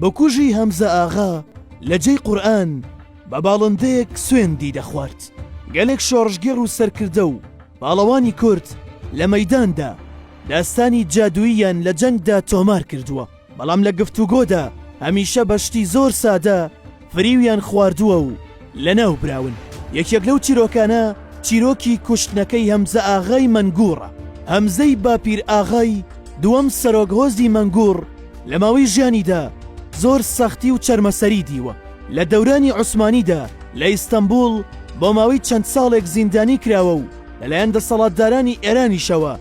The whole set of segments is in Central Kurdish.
بکوژی هەمزە ئاغا لە جێی قورئان بە باڵندەیەک سوێندی دەخوارد. گەلێک شۆڕشگێڕ و سەرکردە و پاڵەوانی کورد لە مەیداندا داستانی جادووییان لە جەنگدا تۆمار کردووە، بەڵام لە گفتوگۆدا هەمیشە بە شتی زۆر سادە فریویان خواردووە و لەناو براون. یەکێک لەو چیرۆکانە چیرۆکی کوشتنەکەی هەمزە ئاغای مەنگوڕە. هەمزەی باپیر ئاغای دووەم سەرۆک هۆزی مەنگوڕ لە ماوەی ژیانیدا زۆر سەختی و چەرمەسەری دیوە. لە دەورانی عوسمانیدا لە ئیستەنبوڵ بۆ ماوەی چەند ساڵێک زیندانی کراوە و لەلایەن دەسەڵاتدارانی ئێرانیشەوە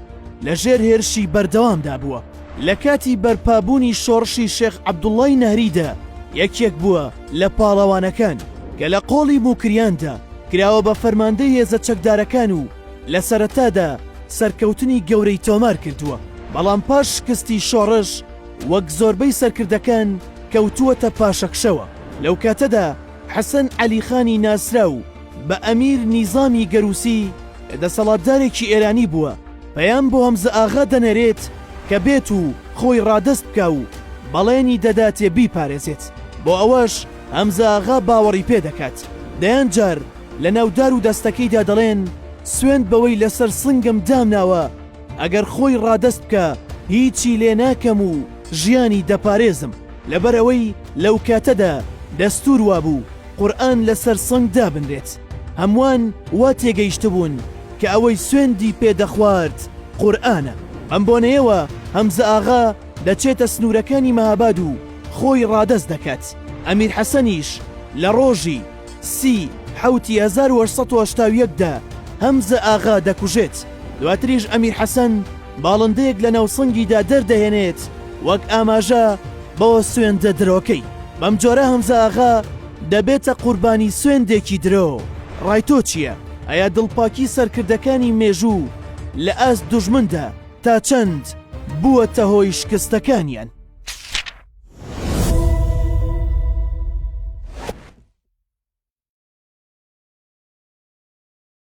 لەژێر هێرشی بەردەوامدا بووە. لە کاتی بەرپابوونی شۆڕشی شێخ عەبدوڵڵای نەهریدا یەکێک بووە لە پاڵەوانەکان کە لە قۆڵی موکریاندا کراوە بە فەرماندەی هێزە چەکدارەکان و لە سەرەتادا سەرکەوتنی گەورەی تۆمار کردووە، بەڵام پاش شکستی شۆڕش وەک زۆربەی سەرکردەکان کەوتووەتە پاشەکشەوە. لەو کاتەدا حەسەن عەلی خانی ناسراو بە ئەمیر نیزامی گەروسی کە دەسەڵاتدارێکی ئێرانی بووە، پەیام بۆ هەمزە ئاغا دەنێرێت کە بێت و خۆی ڕادەست بکا و بەڵێنی دەداتێ بیپارێزێت، بۆ ئەوەش هەمزە ئاغا باوەڕی پێ دەکات. دەیان جار لە ناو دار و دەستەکەیدا دەڵێن سوێند بەوەی لەسەر سنگم دامناوە ئەگەر خۆی ڕادەست بکا هیچی لێ ناکەم و ژیانی دەپارێزم، لەبەرئەوەی لەو کاتەدا دەستوور وابوو قورئان لەسەر سنگ دابنرێت، هەمووان وا تێگەیشتبوون کە ئەوەی سوێندی پێ دەخوارد قورئانە. بەم بۆنەیەوە هەمزە ئاغا دەچێتە سنوورەکانی مەهاباد و خۆی ڕادەست دەکات، ئەمیر حەسەنیش لە ڕۆژی، سی حەوتی 1881 دا هەمزە ئاغا دەکوژێت، دواتریش ئەمیر حەسەن باڵندەیەک لە ناو سنگیدا دەردەهێنێت وەک ئاماژە بۆ سوێندە درۆکەی. بەم جۆرە هەمزە ئاغا دەبێتە قوربانی سوێندێکی درۆ. ڕای تۆ چییە؟ ئایا دڵپاکی سەرکردەکانی مێژوو لە ئاست دوژمندا تا چەند بووەتە هۆی شکستەکانیان؟